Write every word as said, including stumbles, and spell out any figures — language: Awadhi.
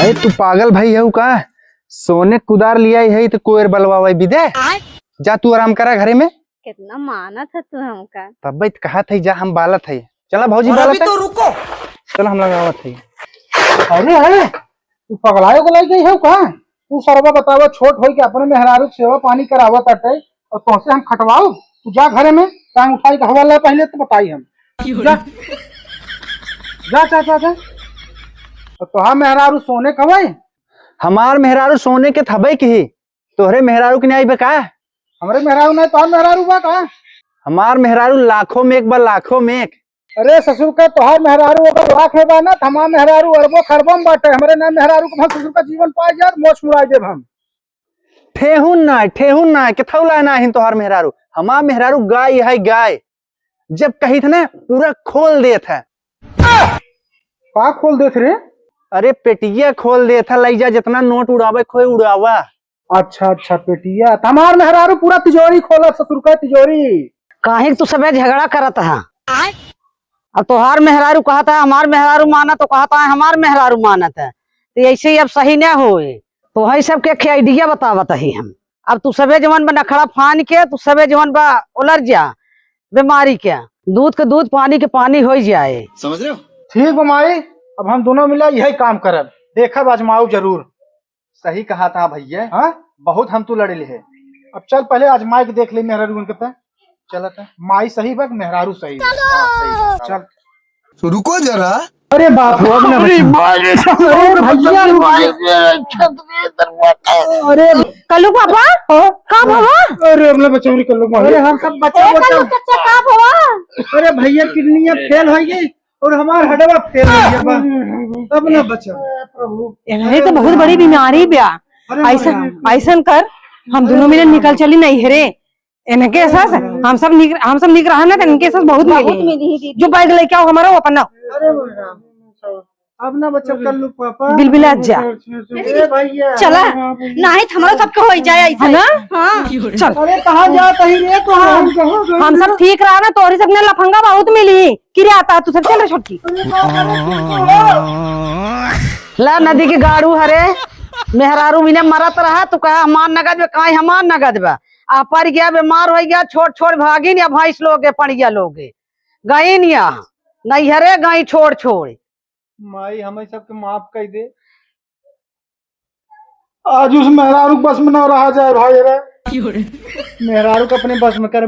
ए, तू पागल भई हऊ का? सोने कुदार लियाई है तो कोयर बलवावे बिदे। जा तू आराम करा घरे में। कितना मानत है तू हमका। तब्बे त कहत है जा हम बालत है। चला भौजी और अभी बालत है। तो रुको। चला हम लगावत है। अरे, अरे, तू पगलाए को लग गई है का? तू सरवा बतावा, छोट होई के अपने मेहरारू के सेवा पानी करावत अटे और तोहसे हम खटवाऊ? तू जा घरे में, टांग उठाई के हवा ला पहले तो बताई हम। जा। जा, जा, जा, जा। और तोहार मेहरारू सोने के हवई? हमार मेहरारू सोने के थबई की ही। तोहरे मेहरारू के नहीं बा का? हमरे मेहरारू नहीं, तोहार मेहरारू बा का? हमार मेहरारू लाखों में एक बा, लाखों में एक। अरे ससुर का, तोहार मेहरारू अगर लाख में बा ना, त हमार मेहरारू अरबों खरबों में बाटे। हमरे ना मेहरारू को हम ससुर का जीवन पाए जाए, मोछ मुड़ाई देब हम। ठेहुन ना, ठेहुन ना, केथौला ना हिन तोहार मेहरारू। हमार मेहरारू गाय है, गाय। जब कही थे ना, पूरा खोल देत है। का खोल देत रे? अरे पेटिया खोल देत है, लई जा जितना नोट उड़ावे खोए उड़ावा। अच्छा, अच्छा, पेटिया। त हमार मेहरारू पूरा तिजोरी खोला, ससुर का तिजोरी। काहे तू सबे झगड़ा करत है? अब तोहार मेहरारू कहत है, हमार मेहरारू मानत, तो कहत है, हमार मेहरारू मानत है। तो ऐसे ही अब सही न होए। तो है सबके खे idea बतावत ही हम। अब तू सबे जवन बा नखड़ा फान के, तू सबे जवन बा उलर जा बीमारी के। दूध के दूध, पानी के पानी होई जाए। समझ रहे हो? ठीक बा माई, अब हम दोनों मिला यही काम करब। देखब आजमाऊ जरूर। सही कहा था भैया। हाँ? बहुत हम तू लड़े ले है। अब चल पहले आजमाए के देख ले मेहरारू उनके पे। चलत है। माई सही बा कि मेहरारू सही बा? हाँ, सही बा। चल। तो रुको जरा। अरे बाप हो, अब ना अरे बचा। बाप रे, अरे भैया, रुक जा। अरे कल्लू पापा, हाँ? का भवा? अरे अपना बचाओ रे कल्लू पापा। अरे हम सब बचा ए बचा। कल्लू चच्चा, का भवा? अरे भैया किडनी अब फेल हो गई और हमार हडवा फेल हो गया बा। अब ना बचा। प्रभु। अरे तो बहुत बड़ी बीमारी बा। अरे ऐसा, माया। ऐसन कर, हम दोनों मिले निकल चली नैहरे। इनके सास हम सब निक, हम सब निक रहा ना, तो इनके सास बहुत बहुत मिली। मिली दीदी। जो बैग लेके आओ हमारा, वो अपन ना। अरे मोरे राम। अब ना बच्चा कल्लू पापा। बिलबिला जा। ए भैया। चला। नहीं तो हमारा सबके हो जाए ऐसा। है ना? हाँ। चल। अरे कहाँ जात ही रे तो हम? हम सब ठीक रहा ना, तोरी सब ने लफंगा बहुत मिली। किरे आता तू सब, चल रे छोटकी। अरे बाप रे, तू तो हो। ला नदी के गाड़ू हरे, मेहरारू मिने मरत रहा, तू कहा हमार नगद बा, काहे हमार नगद बा? आ पर गया, बीमार हो गया, छोड़ छोड़ भागिन या भैंस लोगे, पड़िया लोगे, गईन या नैहरे गई छोड़ छोड़। माई हमें सबके माफ कर दे। आज उस मेहरारू के बस में न रहा जाए भाई रे। मेहरारू के अपने बस में कर।